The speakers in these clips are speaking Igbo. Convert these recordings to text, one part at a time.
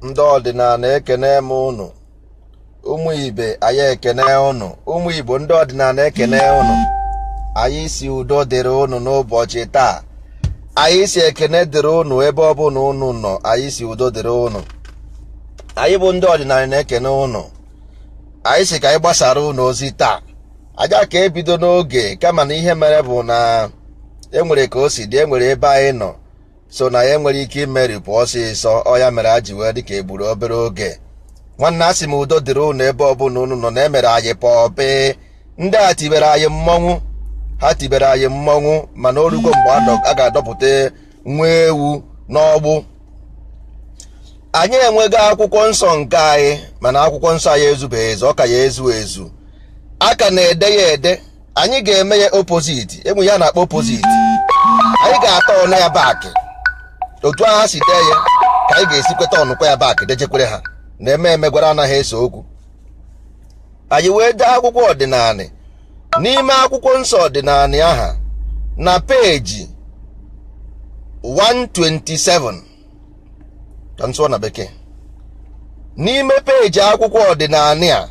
Ndị ọdịnala, ekene m ụnụ. Ụmụ ibe anyị, ekene ụnụ. Ụmụ Igbo, ndị ọdịnala, ekene ụnụ. Anyị si udo dịrị ụnụ n'ụbọchị taa. Anyị si ekene dịrị ụnụ ebe ọbụla ụnụ nọ. Anyị si udo dịrị ụnụ. Anyị bụ ndị ọdịnala na-ekene ụnụ. Anyị si ka anyị gbasara ụnụ ozi taa. Aja ka ebido n'oge, kama na ihe mere bụ na enwere ka o si dị, enwere ebe anyị nọ so na ya enwere ike imeripụ ọsịsọ. Ọ ya mere a ji wee dị ka egburu obere oge. Nwanne, asị m udo dịrị ụnụ ebe ọbụla ụnụ nọ. Na emere anyị pọpị. Ndị a tibere anyị mmọnwụ, ha tibere anyị mmọnwụ, mana o rugo mgbe a ga-adọpụta nwa ewu n'ọgbụ. Anyị enwego akwụkwọ nsọ nke anyị, mana akwụkwọ nsọ anyị ezubeghị ezu. Ọ ka ya ezu ezu, a ka na-ede ya ede. Anyị ga-eme ya opposite. Enwe ya na-akpọ opposite. Anyị ga-atọ ọnụ ya back otu ahụ ha si dee ya, ka anyị ga-esi kweta ọnụkwa ya back dejekwere ha na-eme emegwara anaghị ese okwu. Anyị wee dee akwụkwọ ọdịnala. N'ime akwụkwọ nsọ ọdịnala aha na peji 127, ka m sụọ na Bekee, n'ime peji akwụkwọ ọdịnala a,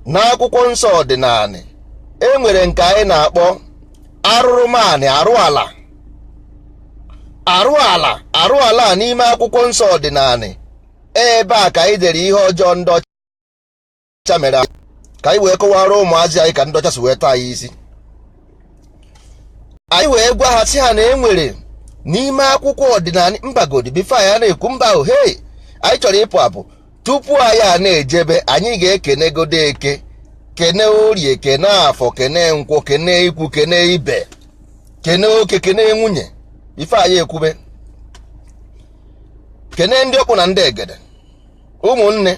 na akwụkwọ nsọ ọdịnala, e nwere nke anyị na-akpọ arụrụmanị, arụ ala, arụ ala, arụ ala. N'ime akwụkwọ nsọ ọdịnala ebe a ka anyị dere ihe ọjọọ ndị ọcha mere, ka anyị wee kọwara ụmụazị anyị ka ndị ọcha si wee taa anyị isi. Anyị wee gwa ha, sị ha na e nwere n'ime akwụkwọ ọdịnala mbagodi. Before anyị na-ekwu mba ahụ, hei, anyị chọrọ ịpụ apụ. Tupu anyị a na-ejebe, anyị ga-ekenegodo Eke, kene Orie, kene Afọ, kene Nkwọ, kene ikwu, kene ibe, kene oke, kene nwunye. Ife anyị ekwube, kene ndị ọkpụ na ndị egede, ụmụnne.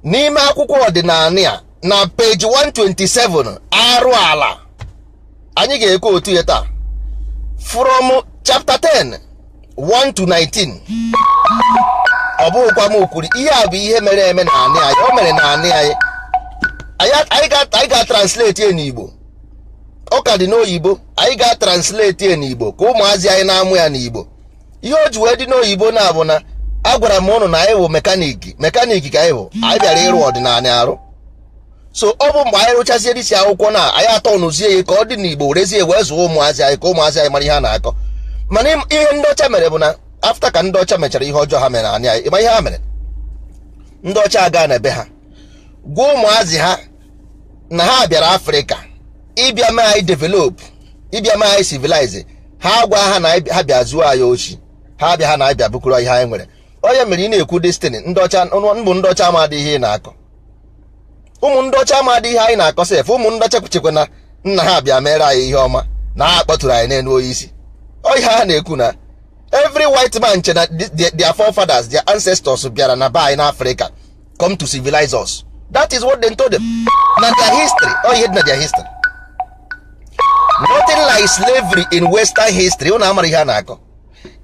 N'ime akwụkwọ ọdịnala a, na peji 127, arụ ala, anyị ga-ekwu otu ya taa from chapter 10 1 to 19. Ọ bụghịkwa m kwuru ihe a, bụ ihe mere eme na anị anyị. O mere na anị anyị. Anyị ga-translate ya n'Igbo. Ọ ka dị n'oyibo. Anyị ga-translate ya n'Igbo ka ụmụazị anyị na-amụ ya n'Igbo. Ihe o ji wee dị n'oyibo na-abụ na agwara m ụnụ na anyị bụ mechanic. Mechanic ka anyị bụ. Anyị bịara ịrụ ọdịnala arụ. So ọ bụ mgbe anyị rụchazie isi akwụkwọ na anyị atọ nụzie ya ka ọ dị n'Igbo, werezie wee zụọ ụmụazị anyị, ka ụmụazị anyị mara ihe a na-akọ. Mana ihe ndị ọcha mere bụ na after ka ndị ọcha mechara ihe ọjọọ ha mere anyị, ịma ihe ha mere? Ndị ọcha aga na ebe ha gwa ụmụazị ha na ha bịara Afrịka ịbịa mee anyị develop, ịbịa mee anyị civilize. Ha gwa ha na ha bịa zuo anyị ochi. Ha bịa, ha na abịa bukuru ihe anyị nwere. Onye mere ị na-ekwu destiny ndị ọcha mbụ, ndị ọcha amadị ihe ị na-akọ. Ụmụ ndị ọcha amadị ihe anyị na-akọ sef. Ụmụ ndị ọcha chekwa na nna ha bịa mere anyị ihe ọma, na ha kpọtụrụ anyị n'elu onye isi. Ọ ihe ha na-ekwu na every white man che na their forefathers, their ancestors bịara na be anyị n'Africa, come to civilize us. That is what they told them na their history. Ọ ihe dị na their history, nothing like slavery in Western history. Ụnụ amara ihe a na-akọ.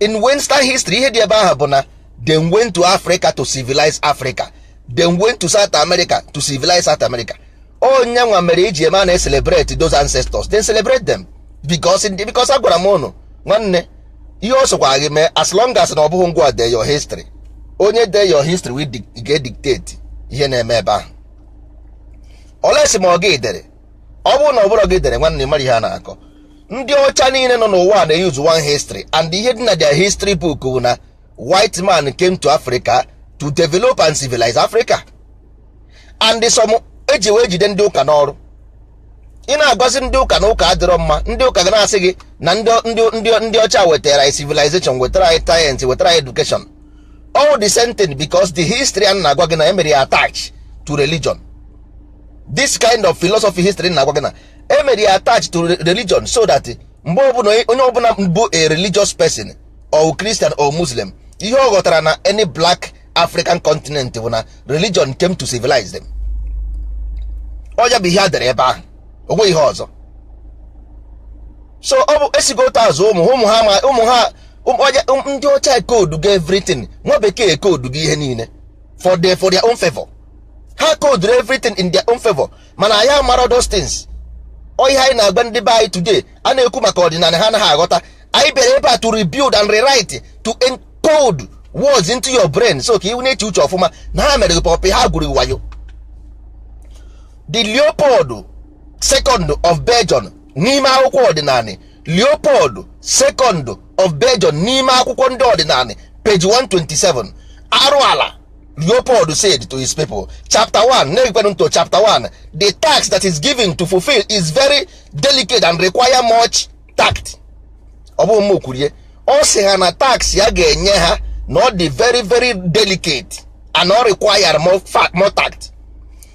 In Western history, ihe dị ebe ahụ bụ na they went to Africa to civilize Africa. They went to South America to civilize South America. Onye nwa mere iji eme a na-celebrate those ancestors. They celebrate them because agwara m ụnụ, nwanne, ihe ọ sokwa gị mee, as long as na ọ bụghị ngwa dee your history, onye dee your history will ga-dictate ihe na-eme ebe ahụ. Olesi ma ọ gị dere, ọ bụrụ na ọ bụrụ gị dere, nwanne, mara ihe a na-akọ. Ndị ọcha niile nọ n'ụwa na-use one history, and ihe dị na their history book bụ na white man came to Africa to develop and civilize Africa. And some eji wee jide ndị ụka n'ọrụ. Ị na-agọzi ndị ụka na ụka adịrọ mma, ndị ụka ga na-asị gị na ndị ọcha wetara anyị civilization, wetara anyị science, wetara anyị education. All the same thing, because the history a na-agwa gị na emere ya attach to religion. This kind of philosophy history na-agwa gị na emere ya attach to religion, so that mgbe ọbụla onye ọbụla bụ a religious person or Christian or Muslim, ihe ọ ghọtara na any black African continent bụ na religion came to civilize them. Ọ ya bụ ihe a dere ebe ahụ, onwe ihe ọzọ. So ọ bụ esigo otu azụ ụmụ ha ma ụmụ ha ndị ọcha code go everything. Nwa bekee code go ihe niile for their own favor. Ha coded everything in their own favor, mana anyị amara those things. Ọ ihe anyị na-agba ndị be anyị today, a na-ekwu maka ọdịnala, ha anaghị aghọta. Anyị bịara ebe a to rebuild and rewrite, to encode words into your brain so ka ị na-eche uche ọfụma na ha mere gị pọpị, ha gwuru gị wayo. The Leopold second of Belgium n'ime akwụkwọ ọdịnala, Leopold second of Belgium n'ime akwụkwọ ndị ọdịnala, page 127, arụ ala Leopold said to his people, chapter 1, na-ekwenụ to chapter 1, the task that is given to fulfill is very delicate and require much tact. Ọ bụ m kwurie, ọ sị ha na tax ya ga-enye ha na ọ dị very very delicate and ọ require more tact,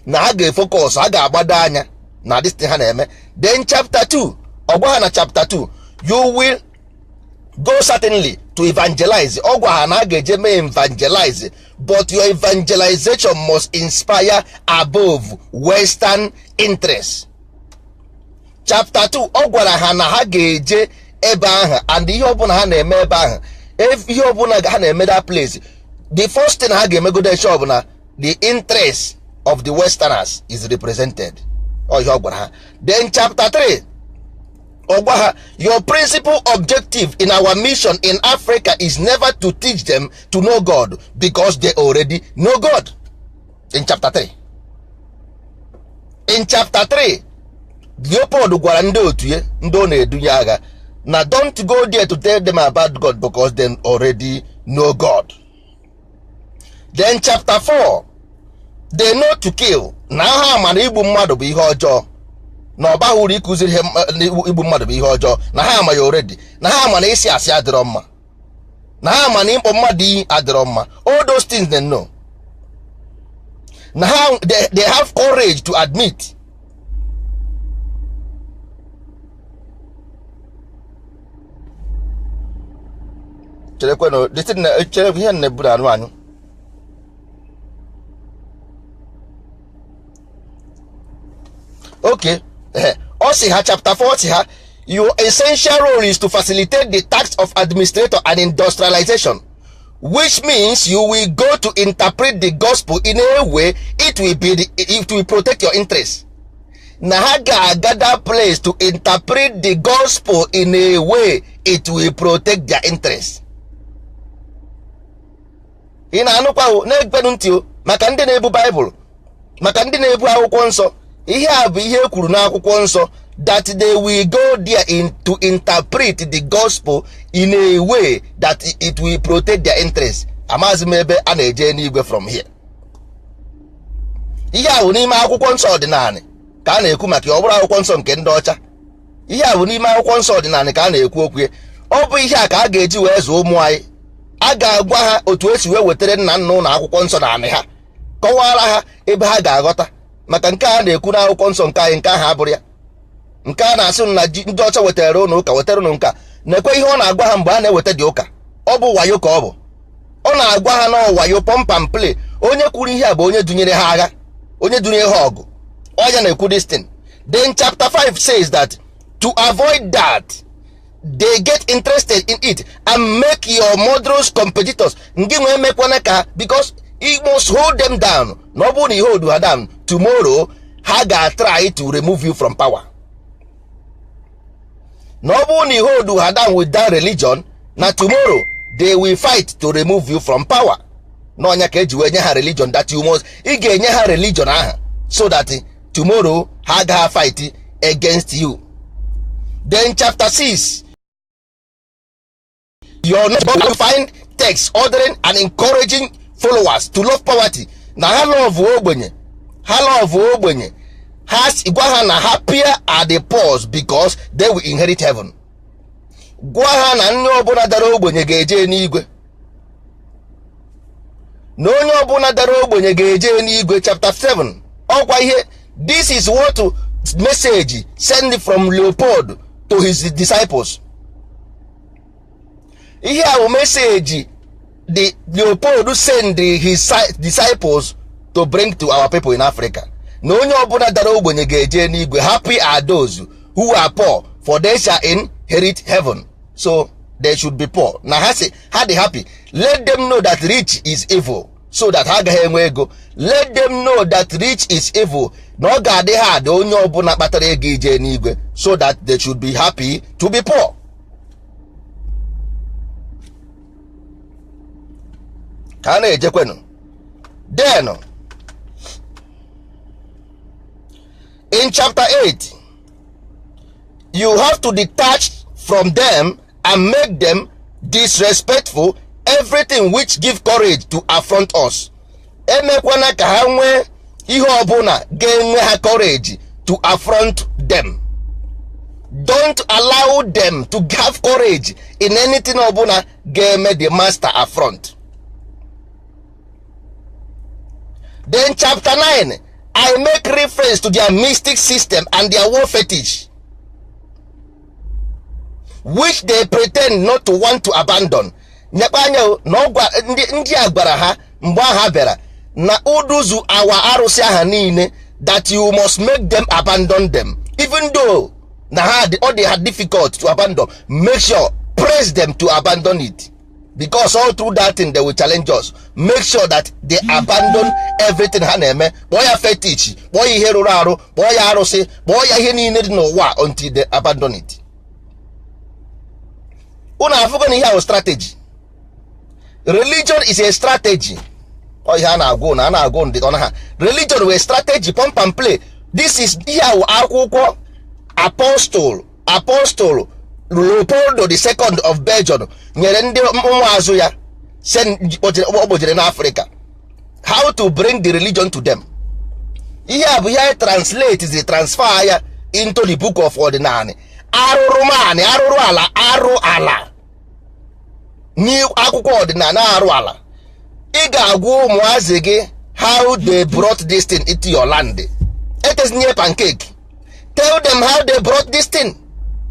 na ha ga-efocus, ha ga-agbado anya na this thing ha na-eme. Then chapter 2, ọ gwa ha na chapter 2, you will go certainly to evangelize. Ọ gwa ha na a ga-eje mee evangelize, but your evangelization must inspire above western interest. Chapter 2, ọ gwara ha na ha ga-eje ebe ahụ, and ihe ọbụla ha na-eme ebe ahụ, ihe ọbụla ha na-eme that place, the first thing ha ga-emegodo shop na the interest of the westerners is represented. Ọ ihe ọ gwara ha. Then chapter 3, ọ gwa ha, your principal objective in our mission in Africa is never to teach them to know God, because they already know God. In chapter 3, in chapter 3, Leopold gwara ndị otu ya, ndị ọ na-edunye agha, na don't go there to tell them about God, because they already know God. Then chapter 4, they know to kill. Na ha ma na igbu mmadụ bụ ihe ọjọọ, na ọ baghị uru ịkụziri ha igbu mmadụ bụ ihe ọjọọ, na ha ama ya already, na ha ama na isi asị adịrọ mma, na ha ama na ịkpọ mmadụ iyi adịrọ mma. All those things they know. Na ha they have courage to admit. Cherekwe this thing, chere ihe na-ebu na anụ anyụ. Okay, ọ sị ha chapter 40 ha, your essential role is to facilitate the task of administrator and industrialization, which means you will go to interpret the gospel in a way it will be the, it will protect your interest. Na ha ga-aga that place to interpret the gospel in a way it will protect their interest. Ị na-anụkwa na-ekpenụ ntị o, maka ndị na-ebu Baịbụl, maka ndị na-ebu akwụkwọ nsọ, ihe a bụ ihe e kwuru n'akwụkwọ nsọ, that they will go there in to interpret the gospel in a way that it will protect their interest. Amaghịzi m ebe a na-eje n'igwe from here. Ihe a bụ n'ime akwụkwọ nsọ ọdịnala ka a na-ekwu maka ya, ọ bụrụ akwụkwọ nsọ nke ndị ọcha. Ihe a bụ n'ime akwụkwọ nsọ ọdịnala ka a na-ekwu okwu ya. Ọ bụ ihe a ka a ga-eji wee zụọ ụmụ anyị. A ga-agwa ha otu esi wee wetara nna nna ụlọ akwụkwọ nsọ na anị ha, kọwara ha ebe ha ga-aghọta. Maka nke a na-ekwu n'akwụkwọ nsọ nke anyị, nke ahụ abụrụ ya. Nke a na-asị na ndị ọcha wetara ụnụ ụka, wetara ụnụ nka, na-ekwe ihe ọ na-agwa ha mgbe a na-eweta dị ụka. Ọ bụ wayo ka ọ bụ. Ọ na-agwa ha na wayo pump and play. Onye kwuru ihe a bụ onye dunyere ha agha, onye dunyere ha ọgụ. Ọ ya na-ekwu this thing. Then chapter 5 says that to avoid that, they get interested in it and make your murderous competitors. Ngị nwee mekwana ka, because you must hold them down. Na ọ bụrụ na you hold ha down, tomorrow ha ga-try to remove you from power. Na ọ bụrụ na you hold ha down with that religion, na tomorrow they will fight to remove you from power. N'ọnya ka eji wee nye ha religion that you must, ị ga-enye ha religion ahụ so that tomorrow ha agaghị fight against you. Then chapter 6, you are not going to find text ordering and encouraging followers to love poverty. Na ha love ogbenye, ha love ogbenye, ha gwa ha na happier are the poor because they will inherit heaven. Gwa ha na nne ọbụla dara ogbenye ga-eje n'igwe, na onye ọbụla dara ogbenye ga-eje n'igwe. Chapter 7, ọkwa ihe, this is what message sent from Leopold to his disciples. Ihe a bụ message the Leopold send his disciples to bring to our people in Africa. Na onye ọbụla dara ogbenye ga-eje n'igwe. Happy are those who are poor, for they shall inherit heaven. So they should be poor. Na ha say ha dị happy. Let them know that rich is evil, so that ha agaghị enwe ego. Let them know that rich is evil. Na ọ ga-adị ha adị onye ọbụla kpatara ego ije n'igwe, so that they should be happy to be poor. Ka a na-ejekwenu. Then in chapter 8, you have to detach from them and make them disrespectful everything which give courage to affront us. Emekwana ka ha nwee ihe ọbụla ga-enwe ha courage to affront them. Don't allow them to have courage in anything ọbụla ga-eme the master affront. Then chapter 9, I make reference to their mystic system and their war fetish, which they pretend not to want to abandon. Nyekwa anya na ọgwa ndị a gwara ha mgbe ha bịara na uduzu awa arụsị aha niile, that you must make them abandon them, even though na ha ọ dị ha difficult to abandon. Make sure press them to abandon it, because all through that thing they will challenge us. Make sure that they abandon everything ha na-eme. Kpọọ ya fetish, kpọọ ya ihe rụrụ arụ, kpọọ ya arụsị, kpọọ ya ihe niile dị n'ụwa until they abandon it. Unu afụgo na ihe ahụ strategy. Religion is a strategy. Ọ ihe a na-agụ na a na-agụ ndị ọ na ha religion wee strategy, pump and play. This is ihe ahụ akwụkwọ Apostle Leopoldo the Second of Belgium nyere ndị ụmụazụ ya ọ kpojere n'Africa, how to bring the religion to them. Ihe a bụ ihe translate the transfer ya into the book of ordinary. Arụrụmanị, arụrụ ala, arụ ala n'akwụkwọ ọdịnala, arụ ala. Ị ga-agwa ụmụazị gị how they brought this thing into your land. Etezinye pancake. Tell them how they brought this thing.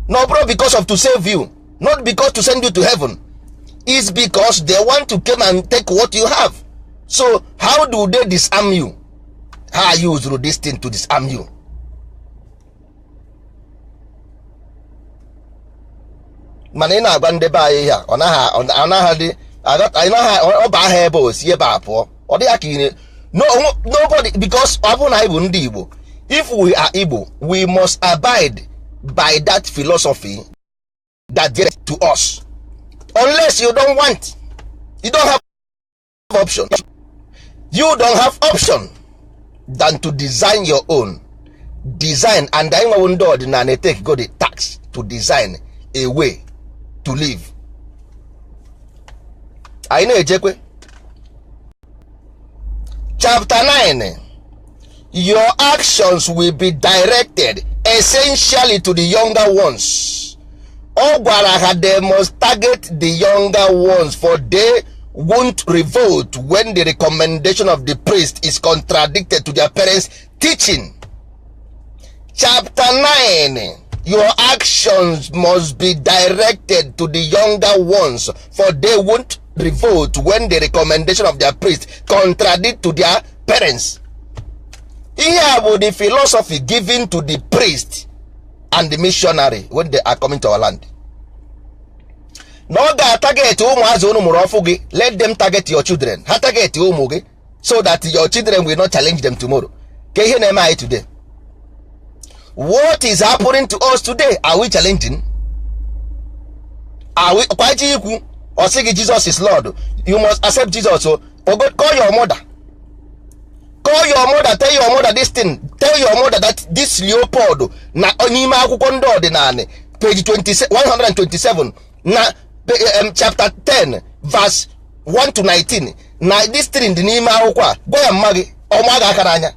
No, bro, because of to save you, not because to send you to heaven. It's because they want to come and take what you have. So how do they disarm you? Ha use this thing to disarm you. Mana ị na-agwa ndị be anyị ihe a, ọ naghị ọ ba aha ebe o si ebe a pụọ. Ọ dịghị ka ire. No, nobody, because ọ bụrụ na anyị bụ ndị Igbo, if we are Igbo, we must abide by that philosophy that gets to us. Unless you don't want, you don't have option. You don't have option than to design your own design. And anyị nwewo ndị ọdịnala take go the tax to design a way to live. Anyị na-ejekwe chapter 9. Your actions will be directed essentially to the younger ones. Ọ gwara ha they must target the younger ones, for they won't revolt when the recommendation of the priest is contradicted to their parents' teaching. Chapter 9. Your actions must be directed to the younger ones, for they won't revolt when the recommendation of their priest contradict to their parents. Ihe a bụ the philosophy given to the priest and the missionary when they are coming to our land. Na ọ ga-target ụmụazị unu mụrụ ọfụ gị. Let them target your children. Ha target ụmụ gị so that your children will not challenge them tomorrow. Ka ihe na-eme anyị today. What is happening to us today? Are we challenging? Are we kwaji ikwu ọ sị gị Jesus is Lord, you must accept Jesus. O call your mother. Call your mother, tell your mother this thing. Tell your mother that this Leopold na n'ime akwụkwọ ndị ọdịnala page 127 na chapter 10 verse 1 to 19 na this thing dị n'ime akwụkwọ a. Gwa ya mma gị, ọma gị aka n'anya.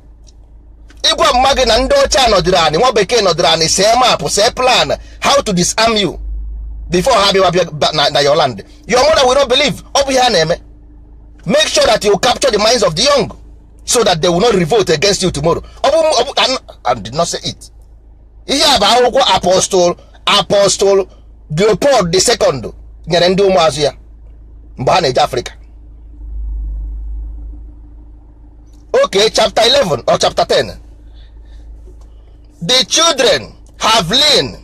Ịgwa mma gị na ndị ọcha nọdịrị anị, nwa bekee nọdịrị anị, see map, see plan how to disarm you before ha bịa na your land. Your mother will not believe. Ọ bụ ihe a na-eme. Make sure that you capture the minds of the young so that they will not revolt against you tomorrow. I did not say it. Ihe a bụ akwụkwọ Apostle Leopold the Second nyere ndị ụmụazụ ya mgbe ha na-eje Afrịka. Okay, chapter 11 or chapter 10. The children have learned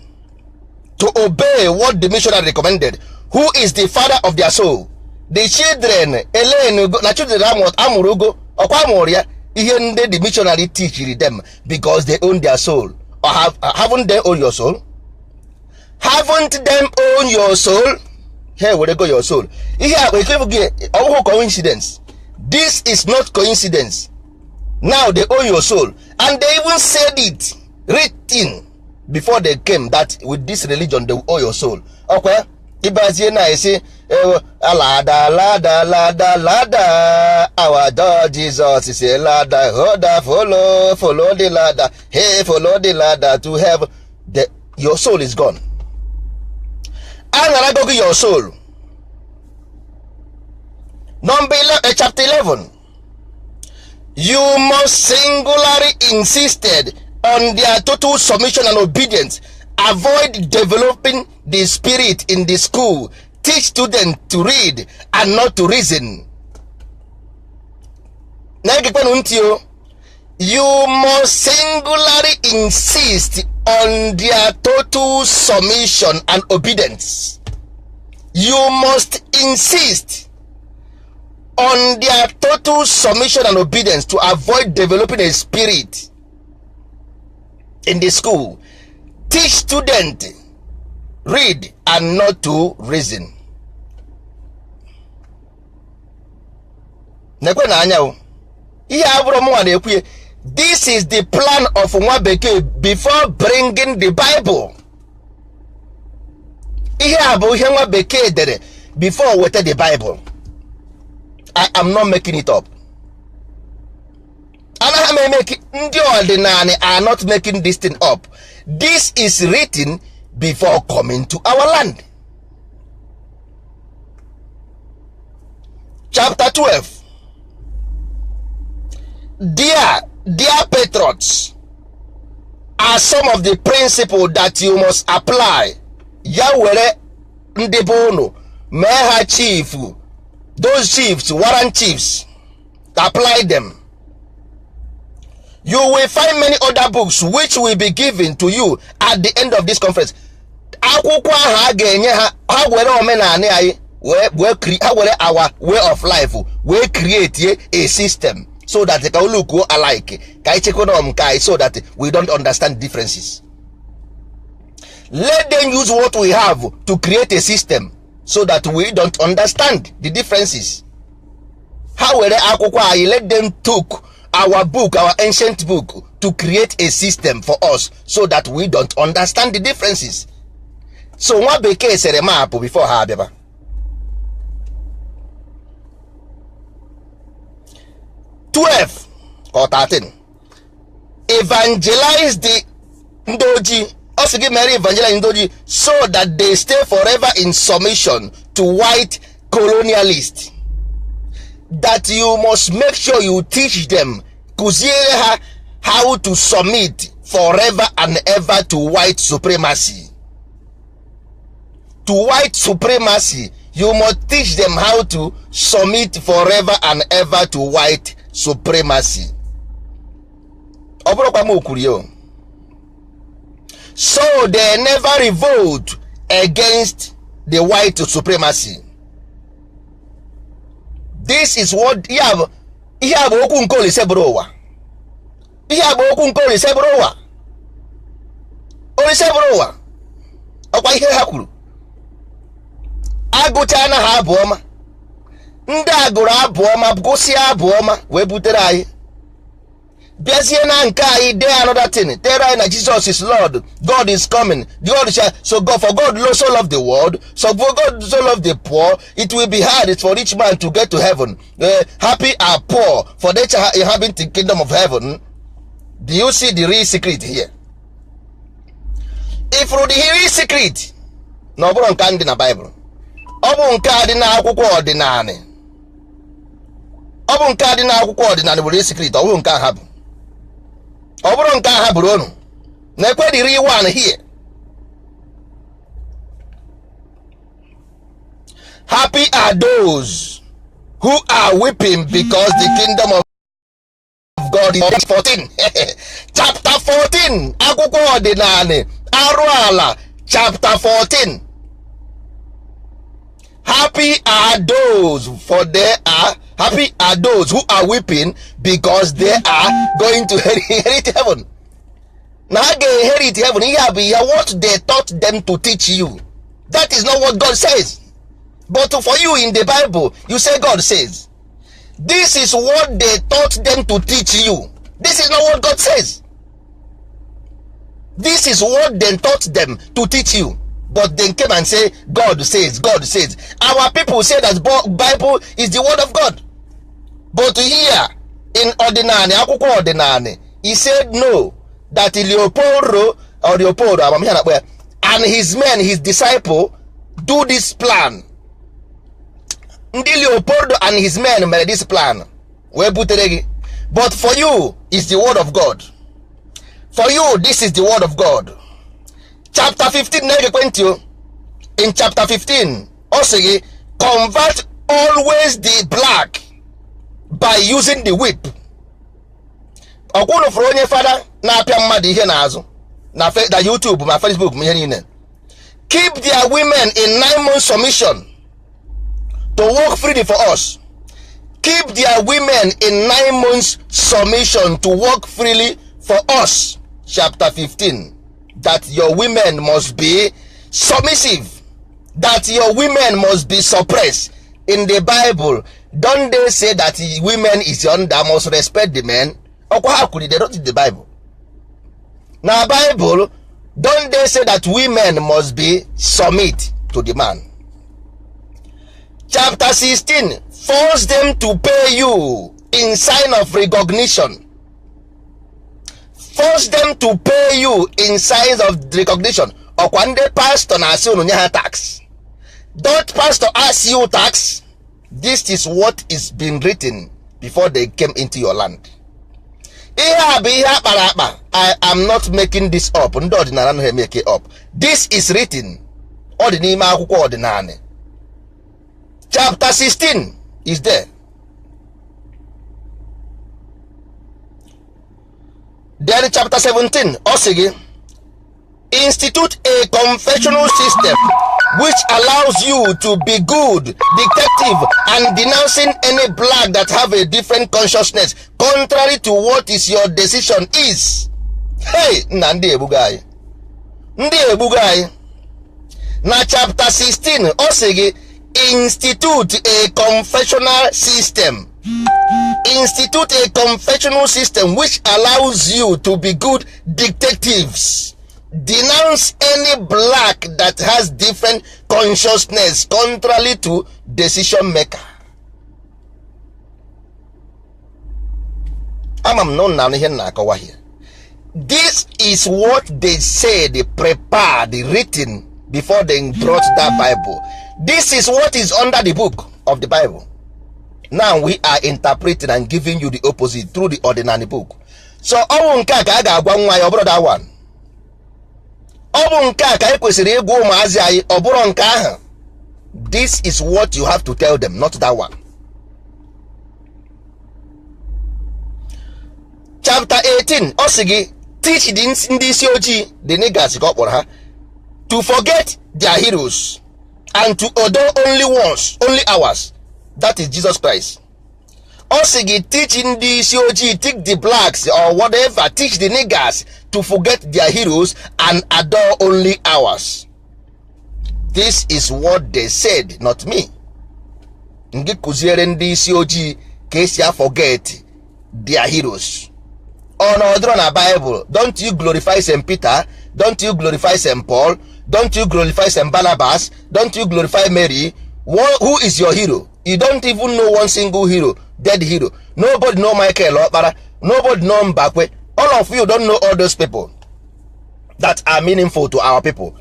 to obey what the missionary recommended, who is the father of their soul. The children elenugo na children amụrụ ugo ọkwa amụrụ ya ihe ndị the missionary teachiri them, because they own their soul. Or haven't they own your soul? Haven't them own your soul? Ha ewerego your soul. Ihe a bụ gị, ọ bụghị coincidence. This is not coincidence. Now they own your soul, and they even said it written before they came that with this religion they will own your soul. Ọkwa ịbazie na esi alada lada lada lada, our Lord Jesus is a ladder, hold follow, follow the ladder, hey, follow the ladder to heaven. Your soul is gone. Anarago gị your soul. Number 11, chapter 11. You must singularly insisted on their total submission and obedience. Avoid developing the spirit in the school. Teach students to read and not to reason. Na-egekwenụ ntị o. You must singularly insist on their total submission and obedience. You must insist on their total submission and obedience to avoid developing a spirit in the school. Teach students read and not to reason. Nekwe na anya o. Ihe abụrụ mụnwa na-ekwu ya. This is the plan of nwa bekee before bringing the Bible. Ihe a bụ ihe nwa bekee dere before weta the Bible. I am not making it up. Anaghị m eme, ndị ọdịnala are not making this thing up. This is written before coming to our land. Chapter 12. Dear patriots, are some of the principles that you must apply. Ya were ndị be unu mee ha chief. Those chiefs, warrant chiefs, apply them. You will find many other books which will be given to you at the end of this conference. Akwụkwọ ahụ a ga-enye ha, ha were omenala anyị wee ha were our way of life wee create a system so that ka look alike, ka anyị chekwa nke anyị, so that we don't understand differences. Let them use what we have to create a system so that we don't understand the differences. Ha were akwụkwọ anyị, let them took our book, our ancient book, to create a system for us so that we don't understand the differences. So nwa bekee sere maapụ before ha abịaba. 12 or 13. Evangelize the ndị ojii. Ọ sị gị mere evangelize ndị ojii so that they stay forever in submission to white colonialists. That you must make sure you teach them, kụziere ha how to submit forever and ever to white supremacy. To white supremacy, you must teach them how to submit forever and ever to white supremacy. Ọ bụrụkwa m kwuru ya. So they never revolt against the white supremacy. This is what ihe a bụ okwu nke Olise bụrụ ụwa. Ihe a bụ okwu nke Olise bụrụ ụwa. Olise bụrụ ụwa. Ọkwa ihe ha kwuru. Agụcha na ha abụ ọma. Ndị agụrụ abụ ọma gụsịa abụ ọma wee butere anyị. Bịazie na nke anyị dee another thing. Tere anyị na Jesus is Lord. God is coming. God shall, so God, for God so loved the world. So for God so loved the poor. It will be hard for rich man to get to heaven. Happy are poor, for they shall inhabit the kingdom of heaven. Do you see the real secret here? If the real secret, na ọ bụrụ nke ndị na Bible, ọ bụ nke a dị n'akwụkwọ ọdịnala. Ọ bụ nke a dị n'akwụkwọ ọdịnala bụ real secret, ọ bụrụ nke a ha bụ. Ọ bụrụ nke a ha bụrụ unu. Na-ekwe the real one here. Happy are those who are weeping because the kingdom of God is 14. Chapter 14. Akwụkwọ ọdịnala arụ ala chapter 14. Happy are those, for they are happy are those who are weeping because they are going to inherit heaven. Na ha ga-inherit heaven. Ihe a bụ ihe what they taught them to teach you. That is not what God says. But for you in the Bible, you say God says. This is what they taught them to teach you. This is not what God says. This is what they taught them to teach you. But they came and say God says, God says. Our people say that Bible is the word of God. But here in ọdịnanị, akwụkwọ ọdịnanị, he said no, that Leopoldo or Leopoldo, amamihe na-akpọ ya, and his men, his disciple, do this plan. Ndị Leopoldo and his men mere this plan wee butere gị. But for you is the word of God. For you, this is the word of God. Chapter 15 na-egekwe ntị o. In chapter 15, ọ sị gị convert always the black by using the whip. Ọkwụnụ fụrụ onye fada na-apịa mmadụ ihe n'azụ na YouTube ma Facebook ma ihe niile. Keep their women in 9 months submission to work freely for us. Keep their women in 9 months submission to work freely for us. Chapter 15. That your women must be submissive. That your women must be suppressed. In the Bible, don't they say that women is under must respect the men? Ọkwa ha kwuru, they wrote in the Bible. Na Bible, don't they say that women must be submit to the man? Chapter 16, force them to pay you in sign of recognition. Force them to pay you in signs of recognition. Ọkwa ndị pastor na-asị unu nye ha tax. Don't pastor ask you tax? This is what is been written before they came into your land. Ihe a bụ ihe akpara akpa. I am not making this up. Ndị ọdịnala anaghị emeke up. This is written. Ọ dị n'ime akwụkwọ ọdịnala. Chapter 16 is there. Then chapter 17, ọ sị gị institute a confessional system which allows you to be good detective and denouncing any black that have a different consciousness contrary to what is your decision is. Hey, nna, ndị egbugo anyị, ndị egbugo anyị. Na chapter 16, ọ sị gị institute a confessional system, institute a confessional system which allows you to be good detectives, denounce any black that has different consciousness contrary to decision maker. Ama m na ụnụ na ihe m na-akọwa here. This is what they said, prepared, written before they brought that Bible. This is what is under the book of the Bible. Now we are interpreting and giving you the opposite through the ordinary book. So ọ bụ nke a ka a ga-agwa nwa ya, ọ bụrụ that one. Ọ bụ nke a ka anyị kwesịrị ịgwa ụmụazị anyị, ọ bụrụ nke ahụ. This is what you have to tell them, not that one. Chapter 18, ọ sị gị teach the ndị isi ojii, the niggers ka ọ kpọrọ ha, to forget their heroes and to adore only ones, only ours, that is Jesus Christ. Ọ sị gị teach ndị isi ojii, teach the blacks or whatever, teach the niggers to forget their heroes and adore only ours. This is what they said, not me. Ngị kụziere ndị isi ojii ka esi forget their heroes. Ọ na ọdịrọ na Bible? Don't you glorify St. Peter? Don't you glorify St. Paul? Don't you glorify St. Barnabas? Don't you glorify Mary? Who is your hero? You don't even know one single hero, dead hero. Nobody know Michael Okpara. Nobody know Mbakwe. All of you don't know all those people that are meaningful to our people.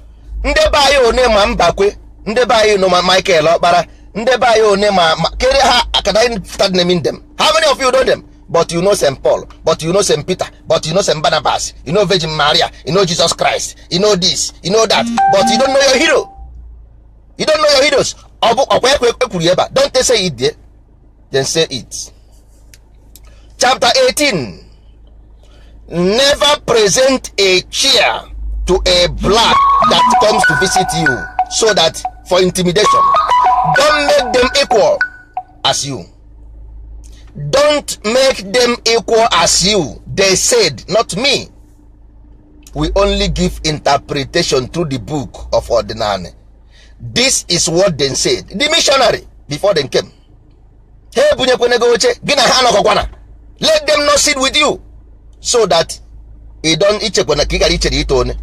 Ndị be anyị one ma Mbakwe? Ndị be anyị know ma Michael Okpara? Ndị be anyị one ma kere ha? Can I start naming them? How many of you know them? But you know St. Paul, but you know St. Peter, but you know St. Barnabas, you know Virgin Maria, you know Jesus Christ, you know this, you know that, but you don't know your hero. You don't know your heroes. Ọ bụ ọkwa ekwe ekwuru ebe a? Don't they say it there? Then say it. Chapter 18, never present a chair to a black that comes to visit you so that for intimidation. Don't make them equal as you. Don't make them equal as you. They said, not me. We only give interpretation through the book of ọdịnala. This is what they said, the missionary before they came. Ha ebunyekwana gị oche, gị na ha anọkọkwana. Let them not sit with you, so that ị don ichekwana ka ị gara ichere ite one.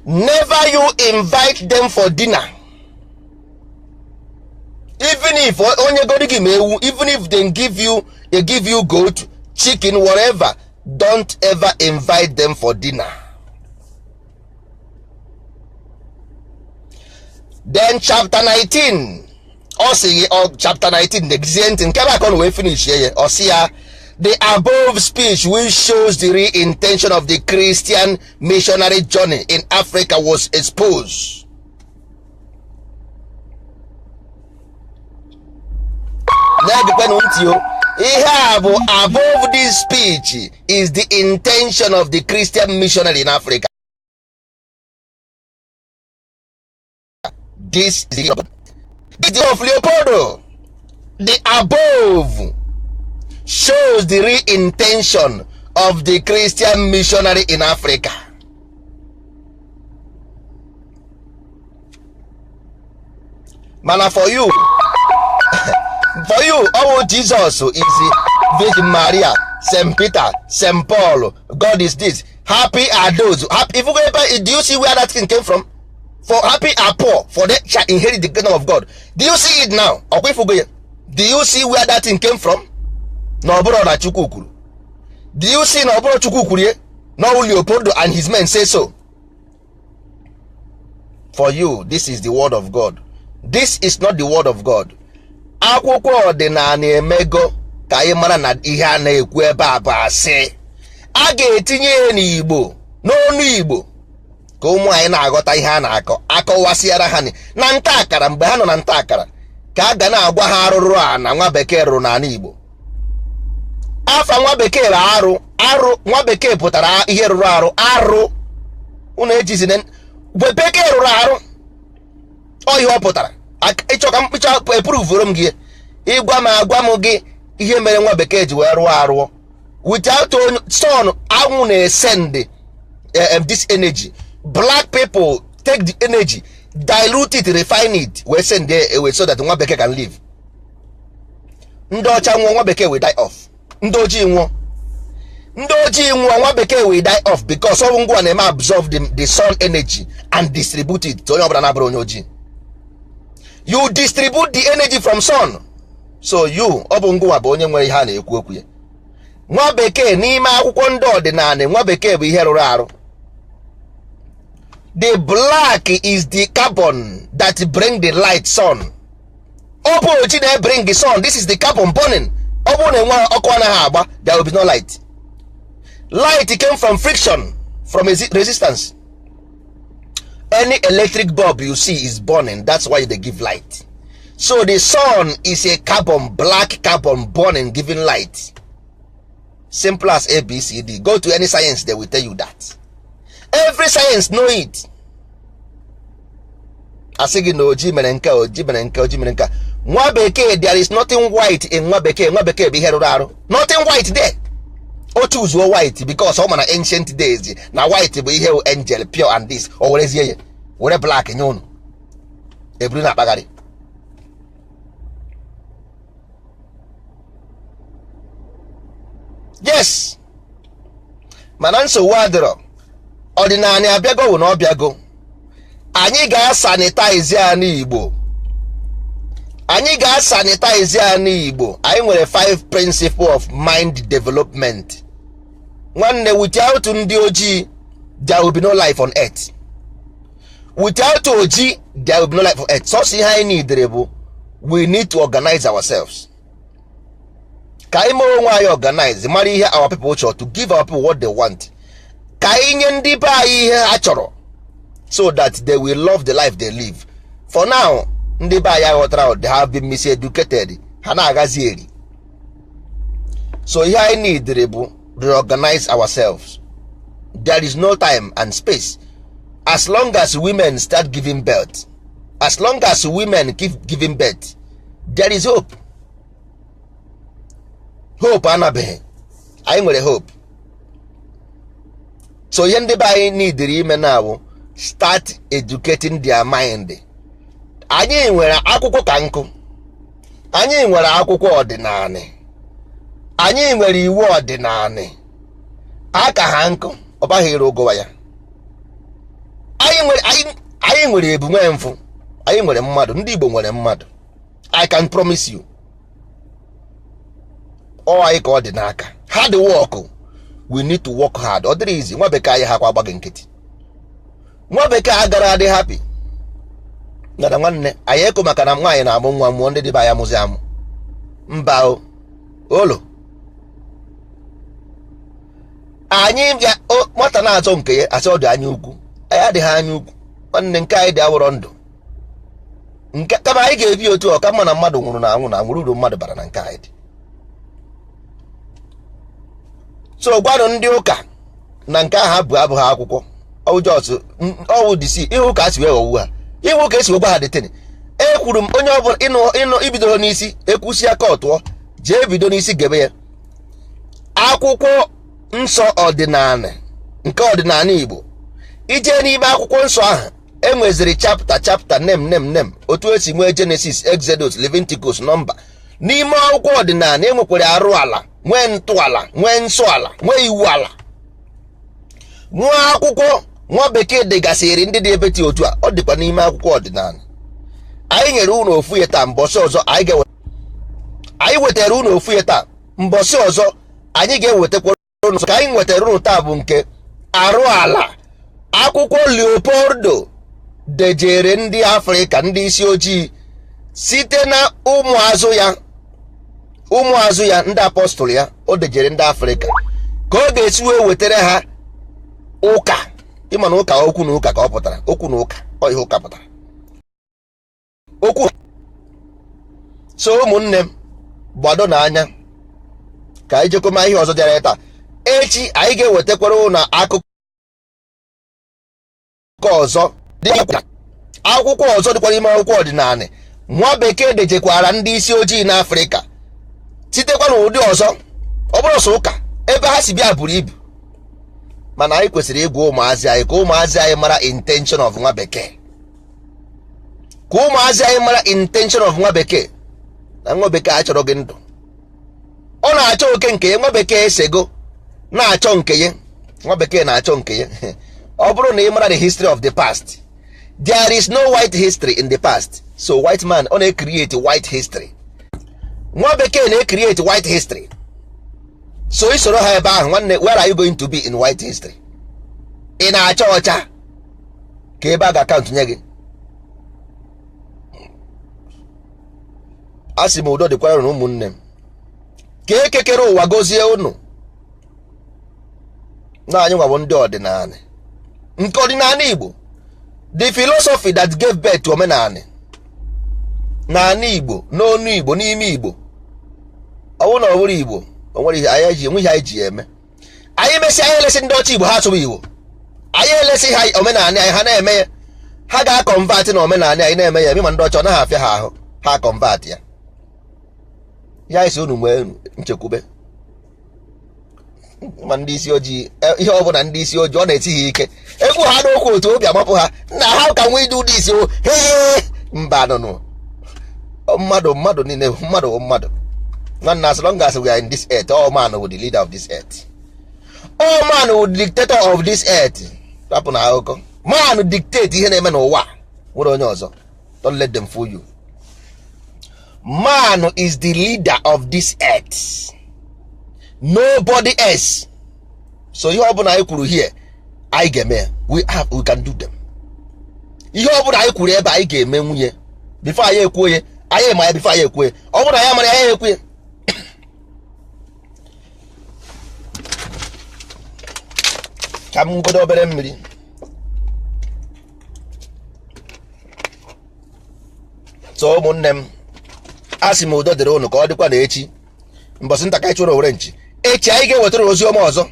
Never you invite them for dinner. Even if onye godi gị ma ewu, even if they give you, they give you goat, chicken, whatever, don't ever invite them for dinner. Then chapter 19, ọ sị chapter 19, negizie ntị nke ebe akọ na wee finish ya, ọ sị ya, the above speech which shows the real intention of the Christian missionary journey in Africa was exposed. Na-egekwenụ ntị o, ihe a bụ above this speech is the intention of the Christian missionary in Africa. This is the of Leopoldo. The above shows the real intention of the Christian missionary in Africa. Mana for you, for you, oh Jesus is Virgin Maria, St. Peter, St. Paul, God is this. Happy are those. Happy, if you go, do you see where that thing came from? For happy are poor, for they shall inherit the kingdom of God. Do you see it now? Do you see where that thing came from? Na ọ bụrụ na Chukwu kwuru. Do you see na ọ bụrụ Chukwu kwuru ye? Na Leopoldo and his men say so. For you, this is the word of God. This is not the word of God. Akwụkwọ ọdịnala emego ka anyị mara na ihe a na-ekwu ebe a bụ asị. A ga-etinye ya n'Igbo, n'ọnụ Igbo, ka ụmụ anyị na-aghọta ihe a na-akọ. Akọwasịara ha na nta akara, mgbe ha nọ na nta akara, ka a ga na-agwa ha arụrụ a na nwa bekee rụrụ n'ala Igbo. Afa nwa bekee bụ arụ, arụ nwa bekee pụtara ihe rụrụ arụ, arụ. Unu ejizina bekee rụrụ arụ, ọ ihe ọ pụtara. Ịchọ ka mkpịcha epuruvuru m gị, ịgwa m agwa m gị ihe mere nwa bekee ji wee rụọ arụọ. Without sun, anwụ na-esend this energy. Black people take the energy, dilute it, refine it, wee send it away so that nwa bekee can live. Ndị ọcha nwụọ, nwa bekee will die off. Ndị ojii nwụọ, ndị ojii nwụọ, nwa bekee will die off because ọ bụ ngwa na-eme absorb the sun energy and distribute it to onye ọbụla na-abụrụ onye ojii. You distribute the energy from sun. So you, ọ bụ ngwa bụ onye nwere ihe a na-ekwu okwu ya. Nwa bekee n'ime akwụkwọ ndị ọdịnala, nwa bekee bụ ihe rụrụ arụ. The black is the carbon that bring the light sun. Ọ bụ oji na-bring the sun. This is the carbon burning. Ọ bụrụ na enwe ọkụ anaghị agba, there will be no light. Light came from friction, from resistance. Any electric bulb you see is burning. That's why they give light. So the sun is a carbon, black carbon burning, giving light. Simple as A, B, C, D. Go to any science, they will tell you that. Every science know it. Asị gị na oji mere nke, oji mere nke, oji mere nke. Nwa bekee, there is nothing white in nwa bekee. Nwa bekee bụ ihe rụrụ arụ. Nothing white there. O choose white because ọ ma na ancient days na white bụ ihe angel pure and this. O werezie ya were black nye unu, eburu na akpagharị. Yes, mana nsogbu adịrọ. Ọdịnala abịago wụ na ọ bịago. Anyị ga-asanitize ala Igbo. Anyị ga-asanitize ala Igbo. Anyị nwere 5 principle of mind development. Nwanne, without ndị ojii, there will be no life on earth. Without ojii, there will be no life on earth. Sọsọ ihe anyị need bụ we need to organize ourselves. Ka anyị mee onwe anyị organize, mara ihe our people chọrọ, to give our people what they want. Ka anyị nye ndị be anyị ihe ha chọrọ, so that they will love the life they live. For now, ndị be anyị aghọtara, they have been miseducated. Ha na-agazi eri. So ihe anyị need bụ reorganize ourselves. There is no time and space. As long as women start giving birth, as long as women keep giving birth, there is hope. Hope anabeghị. Anyị nwere hope. So ihe ndị be anyị nidiri ime na awụ start educating their mind. Anyị nwere akwụkwọ ka nkụ, anyị nwere akwụkwọ ọdịnala, anyị nwere iwu ọdịnala, aka ha nkụ, ọ baghị ire ụgụwa ya. Anyị nwere ebu, nwee mfụ, anyị nwere mmadụ. Ndị Igbo nwere mmadụ. I can promise you, ọ anyị ka ọ dị n'aka. Hard work, we need to work hard. Ọ dịrị izi. Nwa bekee anyị ha kwa agbaghị nkịtị. Nwa bekee agara adị happy nana. Nwanne anyị eko maka na nwaanyị na-amụ nwa, mụọ ndị dịba ya amụzi amụ. Mba o, olo anyị bịa nwata na-azọ nke ya, asị ọ dị anya ukwu. Anyị adịghị anya ukwu, nwanne. Nke anyị dị awụrọ ndụ nke kama anyị ga-ebi otu ọ ka mma na mmadụ nwụrụ na anwụ na anwụrụ. Uru mmadụ bara na nke anyị dị. So gwanụ ndị ụka na nke ahụ abụ abụghị akwụkwọ ọjọs ọwụ disi ihe ụka si wee ghọgbu ha, ihe ụka esi wee gwa ha dịtịnị. Ekwuru m, onye ọbụla ịnụ ịnụ ibidoro n'isi ekwusi aka ọtụọ, jee bido n'isi gebe ya. Akwụkwọ nsọ ọdịnala nke ọdịnala Igbo, ije n'ime akwụkwọ nsọ ahụ, enweziri chapter, chapter, name, name, name, otu esi nwee Genesis, Exodus, Leviticus, Number. N'ime akwụkwọ ọdịnala enwekwara arụ ala, nwee ntọala, nwee nsọ ala, nwee iwu ala, nwee akwụkwọ nwa bekee degasịrị ndị dị ebe dị otu a. Ọ dịkwa n'ime akwụkwọ ọdịnala. Anyị nyere unu ofu ya taa. Mbọsị ọzọ anyị ga anyị wetara unu ofu ya taa, mbọsị ọzọ anyị ga-ewetakwara unu. Ka anyị nwetara unu taa bụ nke arụ ala, akwụkwọ Leopoldo dejere ndị Afrịka, ndị isi ojii, site na ụmụazụ ya, ụmụazụ ya, ndị apọstụl ya. O dejere ndị Afrịka ka ọ ga-esi wee wetara ha ụka. Ịma na ụka, okwu na ụka ka ọ pụtara. Okwu na ụka, ọ ihe ụka pụtara, okwu. So ụmụnne m, gbado n'anya ka anyị jekọma ihe ọzọ dịara taa. Echi anyị ga-ewetakwara ụnụ akụkọ ọzọ dị, akwụkwọ ọzọ dịkwa n'ime akwụkwọ ọdịnala nwa bekee dejekwara ndị isi ojii n'Afrịka, sitekwa n'ụdị ọzọ. Ọ bụrụ sọ ụka, ebe ha si bịa buru ibu, mana anyị kwesịrị ịgwa ụmụazị anyị ka ụmụazị anyị mara intention of nwa bekee, ka ụmụazị anyị mara intention of nwa bekee, na nwa bekee achọrọ gị ndụ, ọ na-achọ oke nke ya. Nwa bekee esego na-achọ nke ya, nwa bekee na-achọ nke ya. Ọ bụrụ na ị mara the history of the past, there is no white history in the past. So white man, ọ na-create white history. Nwa bekee na-create white history. So isoro ha ebe ahụ, nwanne, where are you going to be in white history? Ị na-acha ọcha ka ebe a ga-akaụntụ nye gị. A sị m udo dịkwara unu, ụmụnne m. Ka ekekere ụwa gozie unu na anyị nwabụ ndị ọdịnala, nke ọdịnala Igbo, the philosophy that gave birth to omenala n'ala Igbo, n'onu Igbo, n'ime Igbo. Ọ bụrụ na ọ bụrụ Igbo, o nwere ihe anyị ji, enwe ihe anyị ji eme. Anyị mesịa, anyị elesi ndị ọcha Igbo, ha asụrụ Igbo. Anyị elesi ha omenala anyị, ha na-eme ya. Ha ga-aconvert na omenala anyị na-eme ya eme. Ma ndị ọcha, ọ naghị afịa ha ahụ, ha convert ya. Ya isi unu nwee nchekwube. Ma ndị isi ojii, ihe ọbụla ndị isi ojii, ọ na-eti ha ike egwu ha n'okwu, otu obi amapụ ha na how can we do this? O hey, mba nụnụ, mmadụ, mmadụ niile, mmadụ bụ mmadụ, nwanne. As long as we are in this earth, all man will the leader of this earth, all man will the dictator of this earth. Rapụ na akụkọ man dictate ihe na-eme n'ụwa, nwere onye ọzọ. Don't let them fool you. Man is the leader of this earth, nobody else. So ihe ọbụla anyị kwuru here, anyị ga-eme ya. We can do them. Ihe ọbụla anyị kwuru ebe, anyị ga-eme nwunye before anyị ekwuo ya. Anyị ma ya before anyị ekwuo ya. Ọ bụrụ na ya mara ya, anyị ekwu ya. Ka m godo obere mmiri. So ụmụnne m, a sị m udo dịrị unu. Ka ọ dịkwa na echi, mbọsị nta ka anyị chụrụ owere nchi. Echi anyị ga-ewetara ozi ọma ọzọ,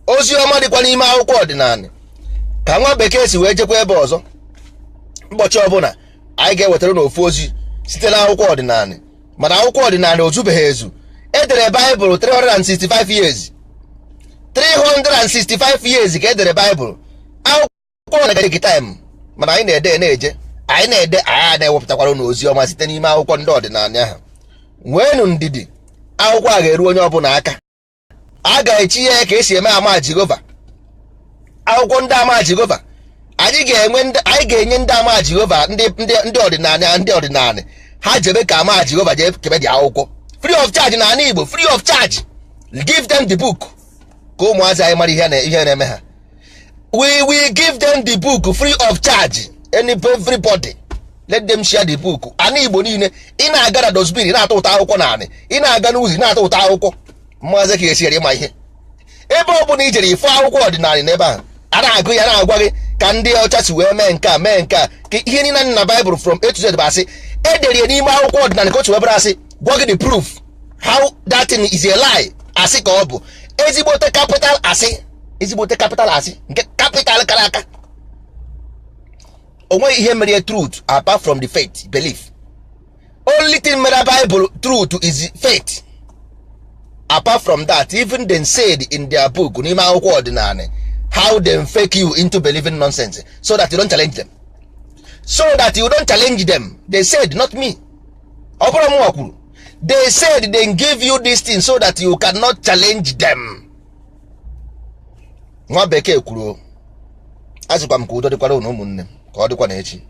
ozi ọma dịkwa n'ime akwụkwọ ọdịnala, ka nwa bekee si wee jekwa ebe ọzọ. Ụbọchị ọbụla anyị ga-ewetara n'ofu ozi site n'akwụkwọ ọdịnala. Mana akwụkwọ ọdịnala ozubeghị ezu. Edere Baịbụl 365 years. 365 years ka edere Baịbụl. Akwụkwọ na-ege time, mana anyị na-ede, na-eje, anyị na-ede, anyị na-ewepụtakwara unu ozi ọma site n'ime akwụkwọ ndị ọdịnala ahụ. Nweenụ ndidi, akwụkwọ a ga-eru onye ọbụla aka. A ga-echi ya ka esi eme ama Jehova, akwụkwọ ndị ama Jehova. Anyị ga-enwe, anyị ga-enye ndị ama Jehova, ndị ọdịnala, ndị ọdịnala ha jebe ka ama Jehova jee kebe dị akwụkwọ free of charge na ala Igbo, free of charge. Give them the book ka ụmụazị anyị mara ihe na-eme ha. We will give them the book free of charge. Any, everybody, let them share the book. Ana Igbo niile, ị na-aga na dustbin, ị na-ata ụta akwụkwọ naanị, ị na-aga n'ụzọ, ị na-ata ụta akwụkwọ. Maazị ka esiere ịma ihe, ebe ọ bụla i jere ifụ akwụkwọ ọdịnala n'ebe ahụ, a na-agụ ya, na-agwa gị ka ndị ọcha si wee mee nke a, mee nke a, ka ihe niile na Baịbụl from A to Z bụ asị. Edere ya n'ime akwụkwọ ọdịnala ka o si wee bụrụ asị, gwa gị the proof how that thing is a lie. Asị ka ọ bụ, ezigbote capital asị, ezigbote capital asị, nke capital kara aka. O nweghị ihe mere truth apart from the faith, belief. Only thing mere Bible truth is faith. Apart from that, even them said in their book, n'ime akwụkwọ ọdịnala, how them fake you into believing nonsense so that you don't challenge them, so that you don't challenge them. They said, not me, ọ bụrụ mụnwa kwuru, they said they give you this thing so that you cannot challenge them. Nwa bekee kwuru. Azụkwa m ka udo dịkwara unu, ụmụnne m, ka ọ dịkwa na echi.